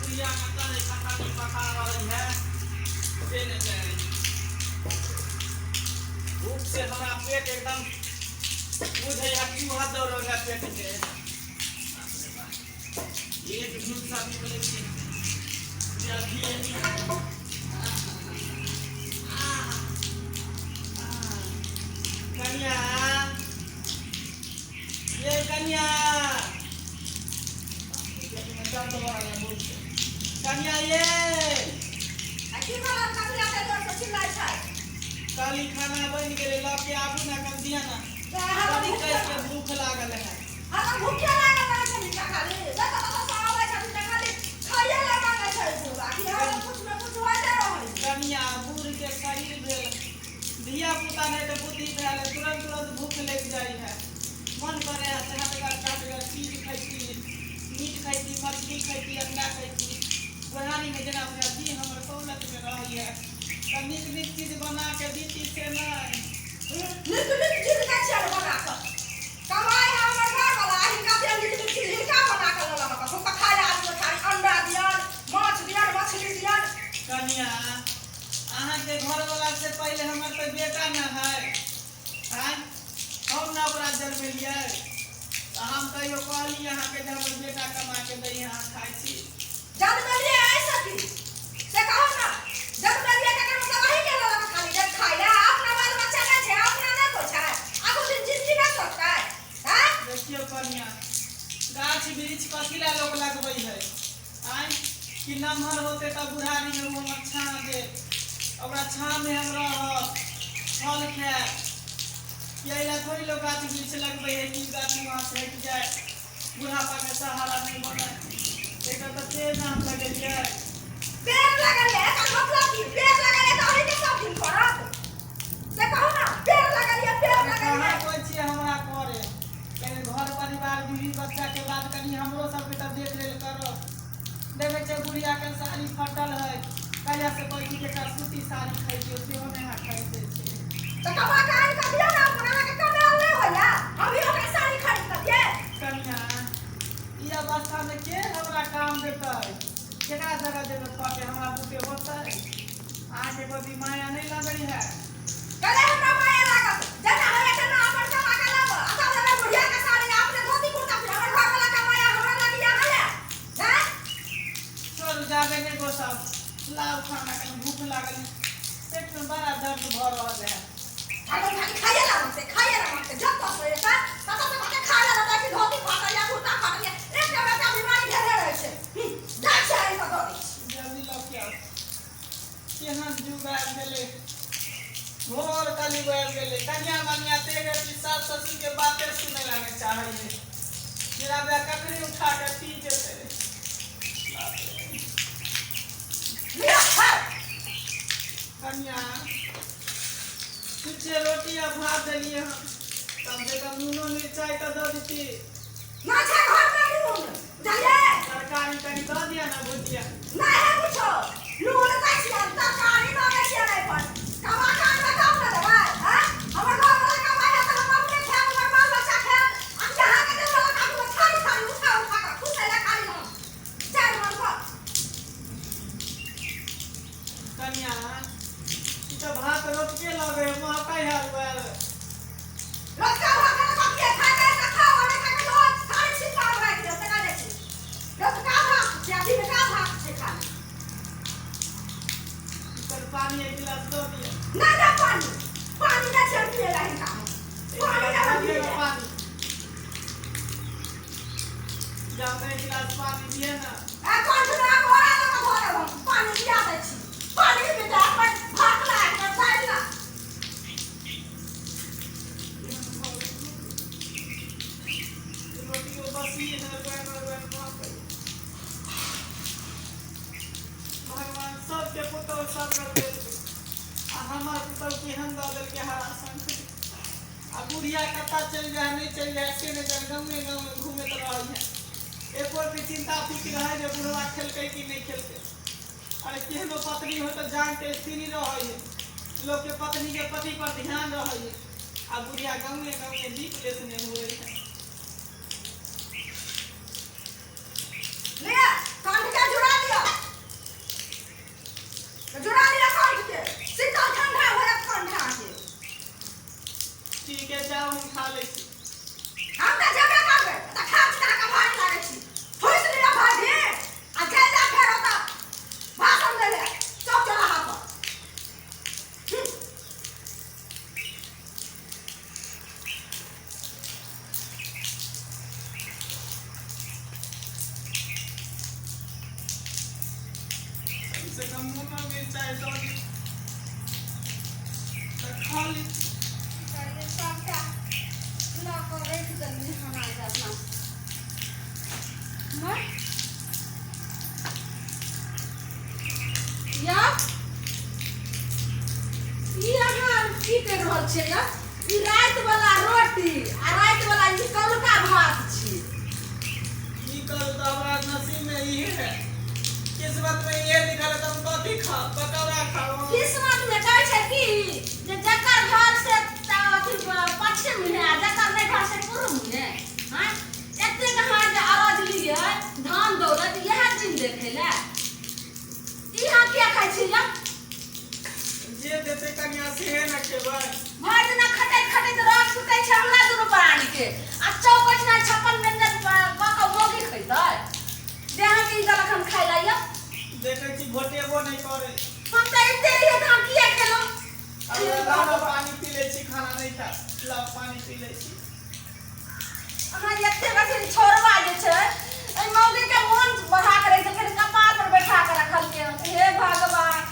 बुढ़िया कतऽ नहि कतऽ नहि पता रहै है से नहि जानै। भूख से हमरा पेट एकदम बुझै है चूहा दौड़ रहल है पेट के। एक झूठ सा भी बोले छी कनिया, ये कनिया, कनिया ये। आ की भेल ककरा के जोर से चिल्लाइ छै? काली खाना बनि गेलै, लऽ के आबू ने कम दिया ना। हमरा बड़ी भूख कस के भूख लागल है। हमरा भूखे लागल रहै छै हिनका खाली। जतऽ ततऽ से आबै छथिन तऽ खाली खाइए लए मांगै छै पूरा कि हरदम कुछ ने कुछ होइते रहै छै। कनिया, बूढ़ के शरीर भेल, धिया पुता नहि तऽ बुद्धि भेल, तुरंत तुरंत भूख लागि जाइ है। मन करे है चहटगर चहटगर चीज खैती, मीट खैती, मछली खैती, अंडा खैती। बुढ़ानी में जेना बुझा जी हमर दौलत में रहै है तऽ नीक नीक चीज बना के दीती से नहि। नीक नीक चीज खाइ छियै बना कऽ। कमाइ है हमर घरवला, हिनका दियन नीक नीक चीज हिनका बना कऽ लेलक तऽ हम तऽ खाइ लए आदमी खाली अंडा दियन, माछ दियन, मछली दियन। कनिया, अहाँके घरवला से पहिले हमर तऽ बेटा ने है। आँय, हम ने ओकरा जन्मेलियै तऽ हम कहियो कहली अहाँके जे हमर बेटा कमा के दै अहाँ खाइ छी? जन्मेलियै एहिसँ की से कहू ने? जन्मेलियै तकर मतलब अहीँके लेलक खाली जे खाइ लए? अपना बाल बच्चा नहि छै? अपना नहि कोइ छै? आगू दिन जिंदगी नहि सोचतै? आँय। देखियौ कनिया, गाछ वृक्ष कथी लए लोक लगबै है? आँय, कि नमहर होतै तऽ बुढ़ारीमे ओ हमर छाँह देत, ओकरा छाँहमे हम रहब, फल खायब। कि एहि लए थोड़ी लोक गाछ वृक्ष लगबै है कि गाछ वहाँसँ हटि जाय, बुढ़ापाके सहारा नहि बनै। एकर तऽ पेड़ ने हम लगेलियै। पेड़ लगेलियै एकर मतलब की? पेड़ लगेलियै तऽ अहीँके सब दिन करत से कहू ने? पेड़ लगेलियै, पेड़ अरे कहाँ लगेलियै। कोइ छियै हमरा करे? कनि घर परिवार बीवी बच्चाके बाद कनि हमरो सबके तऽ देख लेल करो। देखै छियै बुढ़ियाके साड़ी फटल है, कहिया से कहै छी कि एकटा सूती साड़ी खरीदियौ, सेहो नहि अहाँ खरीदै छियै। तऽ कमा कऽ आनि कऽ दियौ ने अपन। अहाँके कमायल नहि होइए? अभी ओकरा साड़ी खरीद कऽ दियै? कनिया, ई अवस्थामे के हमरा काम देतै? केकरा जगह जेबै खटे? हमरा बुते होतै? अहाँके प्रति माया नहि लगै है? कले हमरा माया लागत। जेना होइए तेना अपन कमा कऽ लाबऽ आ तब लेबै बुढ़िया के साड़ी आ अपने धोती कुर्ता पहिरब। हमर घरवला कमाया हमरा लागिया होइए? आँय। छोड़ू, जाबे नहि गोसाउ, लाउ खाना, कनि भूख लागल है, पेटमे बड़ा दर्द भऽ रहल है। हरदम खाली खाइए ला मांगतै, खाइए ला मांगतै। जतऽ से एतै ततऽ से कहतै खाइ ला देतै कि धोती फाटल या कुर्ता फाटल या एकटा एकटा बीमारी घेरने रहै छै। जाइ छै आनि कऽ दऽ दै छी। जल्दी लऽ के आउ। केहन जुग आबि गेलै, घोर कलयुग आबि गेलै। कनिया मनिया तेग अथी सास ससुरके बाते सुनै लए नहि चाहै है। मेरा बियाह कखनी उठा के पी जेतै। बाप रे। लिअ खाउ। कनिया, छुच्छे रोटी आ भात देलियै हन, कम से कम नूनो मिरचाइ तऽ दऽ देती। नहि छै घरमे नून, बुझलियै? तरकारी कनि दऽ दिअ ने, भुजिया। नहि है कुछो। नून दै छियै, तरकारी दऽ दै छियै एहि पर। कमा कऽ अनबै तब ने देबै? आँय, हमर घरवला कमाइ है तऽ हम अपने खायब, हमर बाल बच्चा खायत आ कि अहाँके देबै लऽ आगूमे थारी थारी उठा उठा कऽ खुसै लए खाली हम चारि मन कऽ? कनिया, ई तऽ भात रोटके लगै है, महकै है उएह। रोटका भात है तऽ कथिए खाइ के तऽ खाउ आ नहि खाइ के तऽ थारी छिलका मे राखि दियौ। से कहै छी रतुका भात छै आ दिनका भात छै खाली। कर पानी एक गिलास दऽ दिअ। नहि दे पानी, पानी नहि छै पियै लए हिनका हम। एक पानी गिलास नहि दऽ हम दिअ पियै ने लए। पानी जाउ तऽ एक गिलास पानी दिअ ने। आ कंठ मे आब ओरा लऽ कऽ धऽ देब हम। पानी पिया दै छी, पानी पीतै अपन भात ला, एक दालि ला। केहन भऽ गेल? रोटियो बसी है, रोआइन रोआइन महकै। भगवान सबके पुतहु सब रंग देलकै आ हमर पुतहु केहन दऽ देलकै हरा शंख। आ बुढ़िया कतऽ चलि जाइ नहि चलि जाइ से नहि जानि, गाँवे गाँवे घूमैत रहै है। एको रत्ती चिन्ता फिक्र है जे बुढ़वा खेलकै कि नहि खेलकै? अरे केहनो पत्नी हो तऽ जान के स्त्री रहै है, लोकके पत्नीके पति पर ध्यान रहै है। आ बुढ़िया गाँवे गाँवे दीप लेसने घूरै है। लिअ, कंठ के जुड़ा दिअ। नहाना छै अपना। माय या ई अहाँ की करि रहल छियै या? ई राति वाला रोटी आ राति वाला ई कौलका भात छी। की करू, तऽ हमरा नसीब में इहे है, किस्मत में इहे लिखल है, तऽ हम कथी खाब? पकौड़ा खाब हम। किस्मत में कहै छै कि जे जकर घर से अथी पश्चिम है आ जकर नहि घर से पूर्व है। हाँ, एतेक अहाँ जे अरज लियै धान दौलत इएह दिन देखै लए, ई अहाँ किया खाइ छी यौ? जे देतै कनिया सेहे ने खेबै। भरि दिना खटैत खटैत रग टूटै छै हमरा दुनू प्राणी के, आ चौकठ ना 56 व्यंजन कऽ कऽ मौगी खैतै जे अहाँके ई देलक हन खाइ लए यौ? देखै छी घोटेबो नहि करै। हम तऽ एते रहियै तऽ हम किया खेलहुँ? अब लाउ ने पानी पी लै छी, खाना नहि खायब, लाउ पानी पी लै छी। अहाँ एते अथी छोड़बा जे छै एहि मौगी के मोन बढ़ा के रखि देलकै, कपार पर बैठा के रखलकै हन। हे भगवान,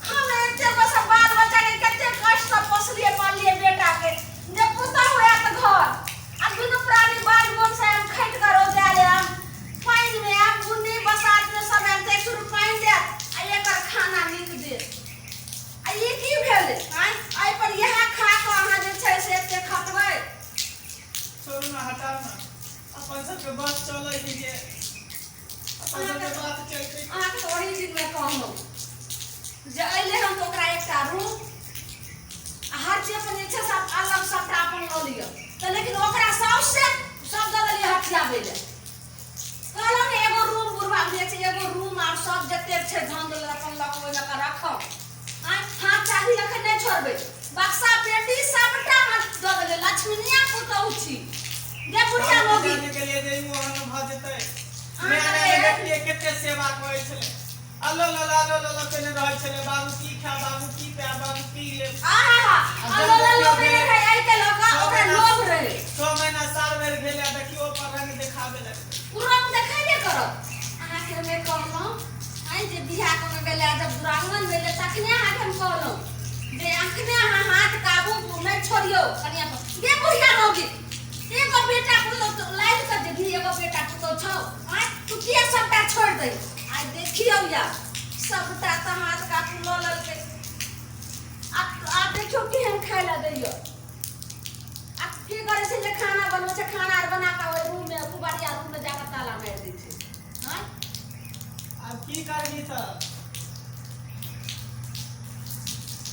हम एते गो सब बाल बच्चा के कते कष्ट से पोसलियै पाललियै बेटा के, जे पुतहु आयत घर आ दुनू प्राणी बाल मोन से हम खटि कऽ रौदायल आयब, पानि मे आयब, बुन्नी बसात मे सब आयब तऽ एक पानि देत आ एकर खाना नीक देत। आ ई की भेलै? आँय, एहि पर इएह खा कऽ अहाँ जे छै से एते खटबै? छोड़ू ने, हटाउ ने, अपन सबके बस चलै है जे अपन सबके बात चलतै। अहाँके तऽ ओही दिनमे कहलहुँ जे अयलै हन तऽ ओकरा एकटा रूम आ हर चीज अपन जे छै सब अलग सबटा अपन लऽ लिअ, तऽ लेकिन ओकरा सौंसे सब दऽ देलियै हथियाबै लए। कहलहुँ ने एगो रूम बुढ़बा जे छै एगो रूम आर सब जतेक छै धन दौलत अपन लऽ कऽ ओहिमे कऽ राखब। आँय, हाथ चाभी अखन नहि छोड़बै, बक्सा पेटी सबटा अहाँ दऽ देलियै। लक्ष्मीनिया पुतहु छी गे बुढ़िया मौगी। जाने के लिए जे ओहन भऽ जेतै। अहाँ नया नया के देखलियै कते सेवा करै छलै, अल्लो लल्ला अल्लो लल्ला केने रहै छलै, बाबू की खायब, बाबू की पायब, बाबू की लेब। आहा, आ जब अल्लो लल्लो देखियौ केने भेलै रहै, एहिके लऽ कऽ छओ ओकरा महीना, लोभ रहै। 6 महीना साल भरि भेलै आ देखियौ ओकर रंग देखाबे लगलै। ओ रंग देखेबे करत। अहाँके हमे कहलहुँ आँय जे बियाह कऽ के गेलै, जब दुरागमन भेलै तखने अहाँके हम कहलहुँ जे अखने अहाँ हाथ काबू नहि छोड़ियौ कनिया पर। गे बुढ़िया मौगी, एगो बेटा पुतहु लाइल कऽ देबही, एगो बेटा पुतहु छौ, आँय, तू किया सबटा छोड़ि दही? आइ देखियौ या सबटा तऽ हाथ काबू लऽ लेलकै। आ देखियौ केहन खाय लए दैया। आ की करै छै जे खाना बनबै छै, खाना आर बना कऽ ओहि रूममे पुबारिया रूममे जाकऽ ताला मारि दै छै। आँय, आब की करबी तऽ?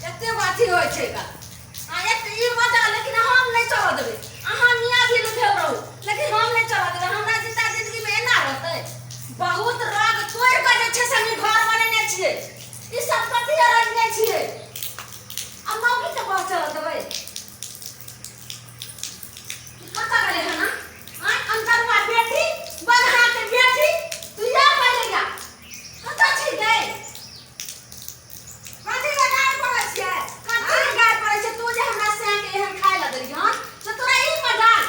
एते अथी होइ छै गा। आ एक ई मजा लेकिन हम नहि चलऽ देबै। अहाँ मियाँ बिलू भेल रहू, लेकिन हम नहि चलऽ देबै। हमरा जिंदा जिंदगीमे एना रहतै? बहुत रग तोड़ि कऽ जे छै से हम ई घर बनेने छियै, ई सब कथी अरजने छियै, आ मौगी के बस चलऽ देबै? कतऽ गेलै हन? आँय, अंतरुआ बेटी, बगहा के बेटी, तू या पहिले जा, कतऽ छी गै? कथी के गारि पढ़ै छियै? कथी के गारि पड़ै छै? तू जे हमरा सैं के एहन खाय लए देलियै हन से तोरा ई मजाल?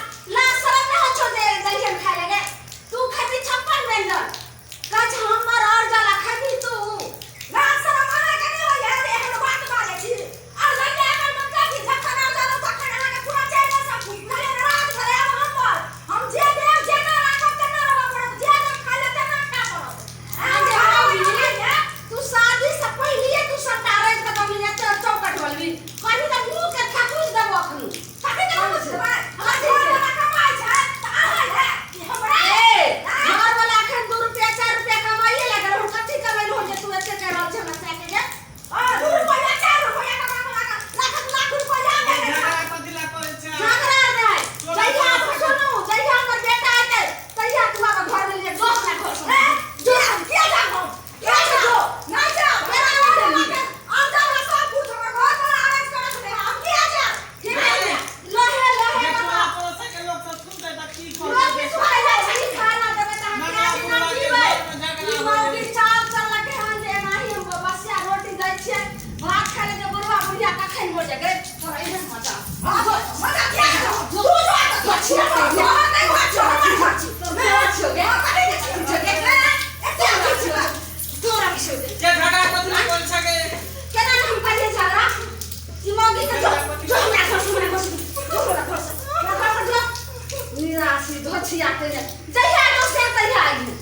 छियाते ने जहिया एतो से तहिया आइहे।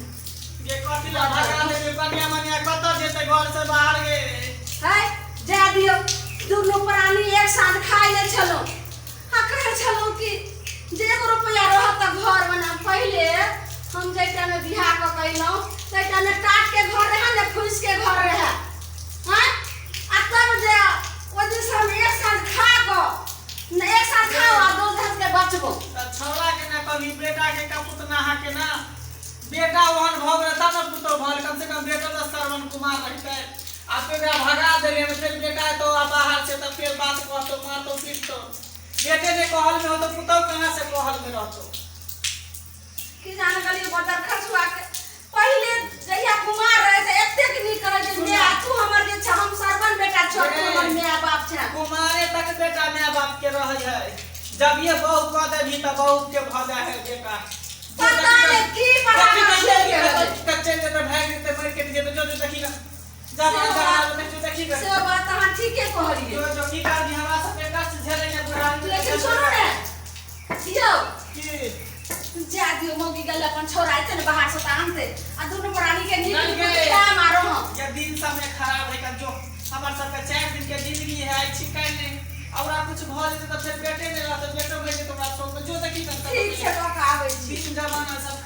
गे कथी ला भगा देबै कनिया मनिया कतऽ जेतै घर से बाहर गे? है जा दियौ, दुनू प्राणी एक साथ खाइ नहि छलहुँ आ कहै छलहुँ कि जे एगो रुपैआ रहत तऽ घर बनायब। पहिले हम जाहि टाइममे बियाह कऽ के अयलहुँ ताहि टाइममे टाटके घर रहए ने फूसके घर रहए। हँ आ तब जे ओहि दिनसँ हम एक साँझ खा कऽ ने एक साँझ खाउ आ दू साँझके बचबो। तऽ छौड़ा के ना कभी बेटा के कपुतनाहा के ना बेटा ओहन भऽ गेलै तब ने पुतोह भऽ गेलै, कम से कम बेटो तऽ श्रवण कुमार रहितै। आ तू एकरा भगा देली हन, फेर बेटा एतौ आ बाहर से तऽ फेर बात कहतौ, मारतौ पीटतौ। बेटे ने कहल में होतौ, पुतोह कहाँ से कहल में रहतौ? की जाने गेलियै बजर खसुआ के। पहिले जहिया कुमार रहे तऽ एतेक नीक रहै जे माय तू हमर जे छ, हम सरवन बेटा छौ, तू हमर माय बाप छै। कुमारे तक बेटा माय बाप के रहै है, जब ये बहू कह देबही तऽ बहू के भऽ जाइ है बेटा। पता नहि की पता चलि जेतै, भागि जेतै, मरि कटि जेतै। जो जो देखी जा से बात से बात अहाँ ठीके कहलियै। जो जो की करबी, हमरा सबके कष्ट झेलै के बुढ़ारी। लेकिन सुनू ने यौ, की जा दियौ, मौगी गेल अपन छौड़ा एतै ने बाहर से तऽ आनतै आ दुनू प्राणी के नीक नहीं नीक गे। खा मारो हम। ये दिन समय खराब है का, जो हमर सबके 4 दिन के जिंदगी है, आइ छिकै नहि, आ ओकरा कुछ भऽ जेतै तऽ फेर बेटे नहि रहतै, बेटो भऽ जेतै ओकरा संग। जो देखी ठीक छै, लऽ कऽ आबै छी। दिन जमाना सब